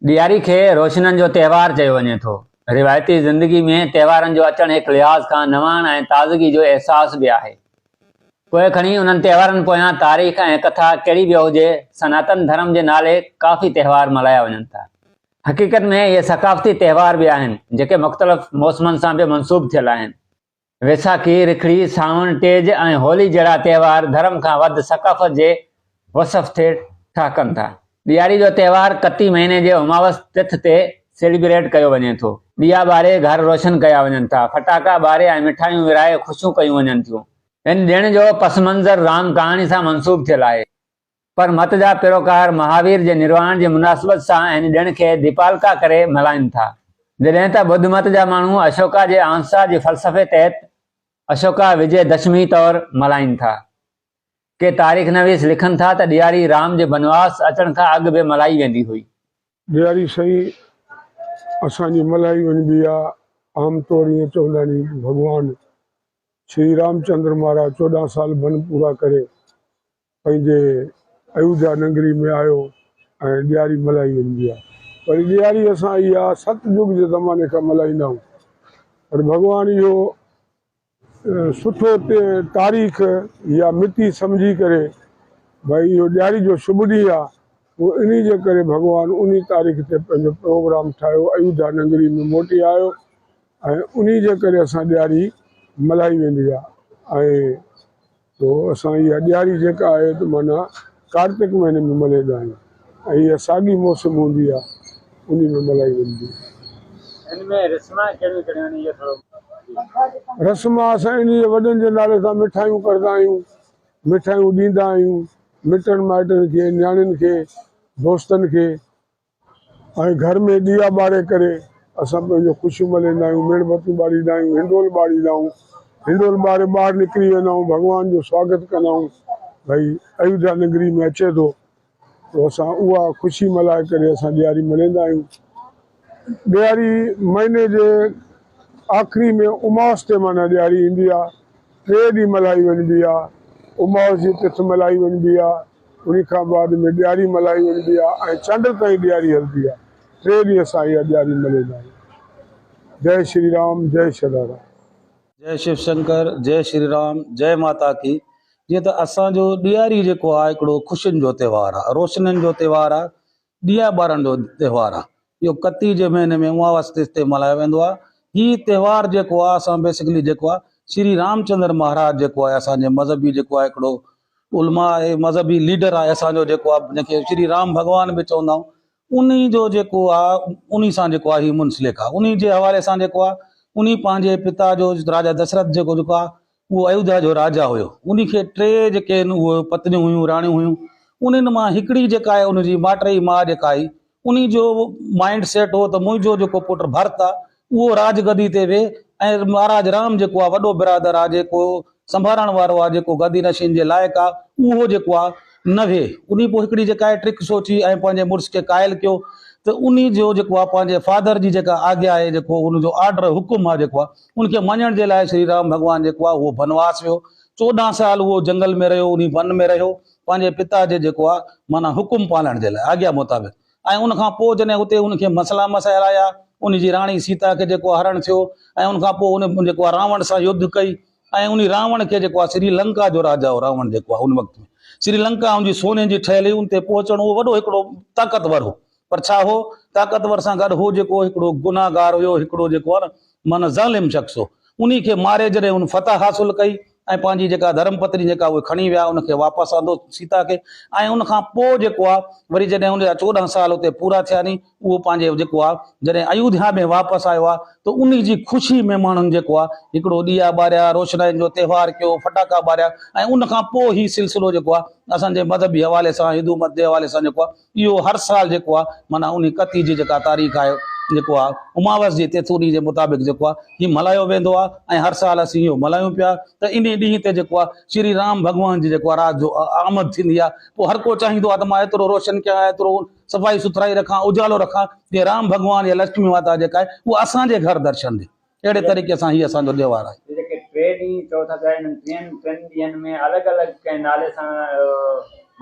ڏياري کي روشنين جو تهوار چيو وڃي ٿو. روايتي زندگي ۾ تهوارن جو اچڻ هڪ لحاظ کان نواڻ ۽ تازگي جو احساس به آهي. پوء کڻي انهن تهوارن پويان تاريخ ۽ ڪٿا ڪهڙي به هجي، سناتن ڌرم جي نالي ڪافي تهوار ملهايا وڃن ٿا. حقيقت ۾ اهي ثقافتي تهوار به آهن، جيڪي مختلف موسمن سان به منسوب ٿيل آهن. ويساکي، رکڙي، سانوڻ، ٽيج ۽ هولي جهڙا تهوار ڌرم کان وڌ ثقافت جي وصف تي ٺاهه ڪن ٿا. ڏياري جو تهوار ڪتي مهيني جي اماوس تٿ تي سيليبريٽ ڪيو وڃي ٿو. ڏيئا ٻاري گهر روشن ڪيا وڃن ٿا. ڦٽاڪا ٻاري ۽ مٺايون ورهائي خوشيون ڪيون وڃن ٿيون. هن ڏڻ جو پس منظر رام ڪهاڻي سان منسوب ٿيل آهي. پر مت جا پيروڪار مهاوير جي نرواڻ جي مناسبت سان هن ڏڻ کي ديپالڪا ڪري ملهائين ٿا. جڏهن ته ٻڌ مت جا ماڻهو اشوڪا جي اهنسا جي فلسفي تحت اشوڪا وجي دشمي طور ملهائين ٿا. ڪي تاريخ نويس لکن ٿا ته ڏياري رام جي بنواس اچڻ کان اڳ به ملهائي ويندي هئي. ڏياري سائين اسان جي ملهائي وڃبي آ. عام طور ائين چوندا آهن ته ڀڳوان شري رامچندر مهاراج 14 سال بن پورا ڪري پنهنجي ايوڌيا ننگري ۾ آيو ۽ ڏياري ملهائي وڃبي آهي. پر ڏياري اسان اها ست يگ جي زماني کان ملهائيندا آهيون. پر ڀڳوان اهو سٺو تاريخ يا مٽي سمجهي ڪري ڀئي اهو ڏياري جو شڀ ڏينهن آهي پوء انهي جي ڪري ڀڳوان انهي تاريخ تي پنهنجو پروگرام ٺاهيو ايوڌيا ننگري ۾ موٽي آيو ۽ انهي جي ڪري اسان ڏياري ملهائي ويندي آهي ۽ تو اسان اها ڏياري جيڪا آهي ته معنيٰ ڪارتڪ مهيني ۾ ملهائيندا آهيون ۽ اها ساڳي موسم هوندي آهي انهي ۾ ملهائي وڃبي آهي. ان ۾ رسمان ڪهڙيون ڪهڙيون آهن اهو ٿورو. رسمان اسان انهي جي وڏن جي نالي سان مٺايون ڪڍندا آهيون، مٺايون ڏيندا آهيون مٽن مائٽن کي، نياڻين کي، دوستن کي. ۽ گهر ۾ ڏيئا ٻاري ڪري اسان پنهنجو خوشيون ملهائيندا آهيون، ميڻ بتيون ٻاريندا آهيون، هنڊول ٻاريندا آهيون، هنڊول ٻاري ٻاهر نڪري ويندا آهيون، ڀڳوان جو سواگت ڪندا آهيون، ڀئي ايوڌيا نگري ۾ اچي ٿو ته اسان اها خوشي ملهائي ڪري اسان ڏياري ملهائيندا آهيون. ڏياري مهيني جي آخري ۾ اماوس تي معنيٰ ڏياري ايندي آهي، ٽي ڏينهن ملهائي وڃبي آهي، اماوس جي تٿ ملهائي وڃبي آهي. انهي کان بعد ۾ ڏياري ملهائي وڃبي آهي ۽ چنڊ تائين ڏياري هلندي آهي. ٽي ڏينهن اسان اها ڏياري ملهائيندا آهيون. جئي شري رام جئي شدارام. جئي شو شنڪر جئي شري رام جئي ماتا ڪي جيئن ته اسان جو ڏياري جيڪو آهي هڪڙو خوشين جو تهوار آهي روشنين جو تهوار آهي ڏيئا ٻارڻ جو تهوار آهي. اهو ڪتي جي مهيني ۾ اماوس تي ملهايو ويندو آهي. هي تهوار جيڪو آهي اسان بيسڪلي جيڪو آهي شري رامچندر مهاراج جيڪو آهي اسان جي مذهبي جيڪو آهي هڪڙو علماء آهي مذهبي ليڊر آهي اسان جو جيڪو آهي جنهن کي شري رام ڀڳوان به چوندا آهيون انهي جو جيڪو آهي انهي سان جيڪو آهي هي منسلڪ آهي انهي جي حوالي سان جيڪو آهي انهي پنهنجي پتا جو راجا دشرٿ جيڪو جيڪو آهي اهو ايوڌيا جو راجا هيو. انهي کي ٽي جيڪي آهن اهي پتنيون هيون، راڻيون هيون. انهن مان هڪڙي جيڪا آهي ان جي ماٽيئي ماء جيڪا آئي، انهي جو مائنڊ سيٽ هو ته منهنجو جيڪو پٽ ڀرت آ اهو راج گدي تي ويهي ۽ مهاراج رام جيڪو آ وڏو برادر آ جيڪو سنڀارڻ وارو آ جيڪو گدي نشين جي لائق آ اهو جيڪو آ نه ويهي. انهي پوء هڪڙي جيڪا آهي ٽرڪ سوچي ۽ پنهنجي مڙس کي قائل ڪيو ته انهي جو جيڪو آ پنهنجي فادر جي جيڪا آگيا آهي جيڪو ان جو آرڊر حڪم آ جيڪو آ ان کي مڃڻ جي لاء شري رام ڀڳوان جيڪو آهي اهو بنواس ويو. 14 سال اهو جنگل ۾ رهيو، انهي ون ۾ رهيو، پنهنجي پتا جي جيڪو آهي معنيٰ حڪم پالڻ جي لاء آگيا مطابق ۽ ان کان پوء جڏهن اتي ان کي مسئلا مسائل آيا، ان جي راڻي سيتا کي جيڪو آهي هرڻ ٿيو ۽ ان کان پوء ان جيڪو آهي راوڻ سان يڌ ڪئي ۽ انهي راوڻ کي جيڪو آهي سري لنڪا جو راجا هو راوڻ جيڪو آهي ان وقت ۾ سري لنڪا ان جي سوني جي ٺهيل هئي ان تي پهچڻ اهو وڏو هڪڙو طاقتور هو. پر ڇا هو طاقتور سان گڏ هو جيڪو هڪڙو گنهگار هيو، هڪڙو جيڪو آهي نه معنيٰ ظالم شخص هو، انهي کي ماري جڏهن هن فتح حاصل ڪئي ۽ پنهنجي جيڪا ڌرم پتني جيڪا اهي کڻي ويا ان کي واپس آندو سيتا کي ۽ ان کان پوء جيڪو آهي وري جڏهن ان جا 14 سال اتي پورا ٿيا ني اهو پنهنجي جيڪو آهي جڏهن ايوڌيا ۾ واپس آيو آهي ته انهي جي خوشي ۾ ماڻهن جيڪو آهي هڪڙو ڏيئا ٻاريا، روشنائين جو تهوار ڪيو، ڦٽاڪا ٻاريا ۽ ان کان پوء هي سلسلو جيڪو آهي اسان جي مذهبي حوالي سان هندو مت جي حوالي سان جيڪو آهي اهو هر سال جيڪو آ معنيٰ انهي ڪتي جي جيڪا تاريخ آهي جيڪو آ اماوس جي تٿ انهي جي مطابق جيڪو آ هي ملهايو ويندو آ ۽ هر سال اسين اهو ملهايون پيا ته انهي ڏينهن تي جيڪو آ شري رام ڀڳوان جي جيڪو آ رات جو آمد ٿيندي آ پوء هر ڪو چاهيندو آ ته مان ايترو روشن ڪيان ايترو صفائي سٿرائي رکان اجالو رکان جيئن رام ڀڳوان يا لڪشمي ماتا جيڪا آهي اها اسان جي گهر درشن ڏي. اهڙي طريقي سان هي اسان جو ڏهوار آهي. هي جيڪي ٽي ڏينهن چئو ٿا پيا انهن ٽين ٽن ڏينهن ۾ الڳ الڳ ڪنهن نالي سان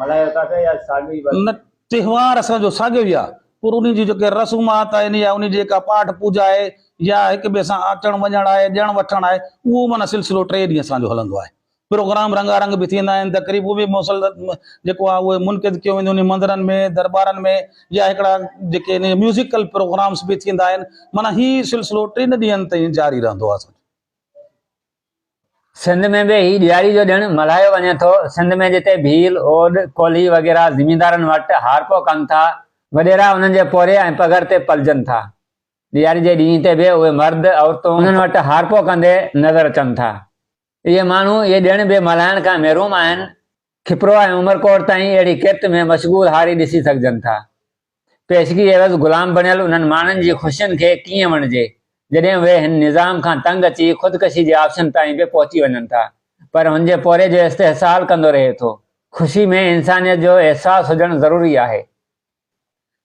ملهايو ٿا پيا يا ساڳيو ئي بس؟ نه تهوار اسان جو ساڳيو ئي آهي. پر انهي جي جيڪي رسومات آهن يا انهي جي جيڪا پاٺ پوڄا آهي يا هڪ ٻئي سان اچڻ وڃڻ آهي، ڏيڻ وٺڻ آهي، اهو معنيٰ سلسلو ٽي ڏينهن اسان جو هلندو آهي. پروگرام رنگا رنگ به ٿيندا آهن، تقريبون به مسل جيڪو آهي اهي منعقد ڪيون وينديون آهن مندرن ۾ درٻارن ۾ يا هڪڙا جيڪي ميوزيڪل پروگرامس به ٿيندا آهن، معنيٰ هي سلسلو ٽن ڏينهن تائين جاري رهندو آهي اسان جو. سنڌ ۾ به هي ڏياري جو ڏڻ ملهايو وڃي ٿو. سنڌ ۾ جتي ڀيل، اوڏ، ڪولهي وغيره زميندارن وٽ هارپو ڪن ٿا، وڏيرا انهن جي پورهيي ۽ پگهر تي پلجن ٿا. ڏياري جي ڏينهن تي به اهي مرد، عورتون انهن وٽ هارپو ڪندي نظر اچن ٿا. اهي ماڻهو اهي ڏڻ به ملهائڻ کان محروم آهن. کپرو ۽ عمرڪوٽ تائين اهڙي ڪرت ۾ مشغول هاري ڏسي سگهجن ٿا. پيشگي عيوض غلام بڻيل انهن ماڻهن جي خوشين کي ڪيئن وڻجي، جڏهن اهي هن نظام کان تنگ اچي خودڪشي جي آپشن تائين به پهچي وڃن ٿا، پر هن جي پورهيي جو استحصال ڪندو رهي ٿو. خوشي ۾ انسانيت جو احساس هجڻ ضروري آهي.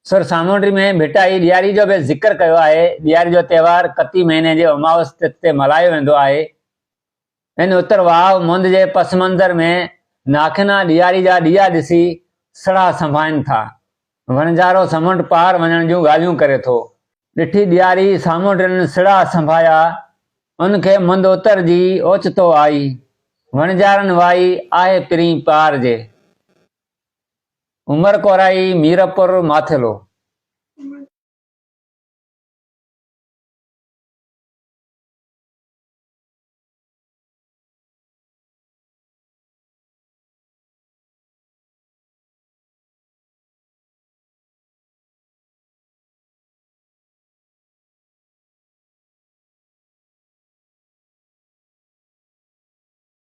سر سامونڊي ۾ ڀٽائي ڏياري جو به ذڪر ڪيو آهي. ڏياري جو تهوار ڪتي مهيني جي اماوس تٿ تي ملهايو ويندو آهي. ان اتر واء مند جي پس منظر ۾ ناخنا ڏياري جا ڏيئا ڏسي سڙها سنڀائين ٿا. وڻجارو سمنڊ پار وڃڻ جون ڳالهيون ڪري ٿو. ڏٺي ڏياري سامونڊين سڙها سنڀايا، ان کي مند اتر جي اوچتو آئي. وڻجارن وائي آهي پرين پار جي. عمر ڪورائي ميرپور ماٿيلو.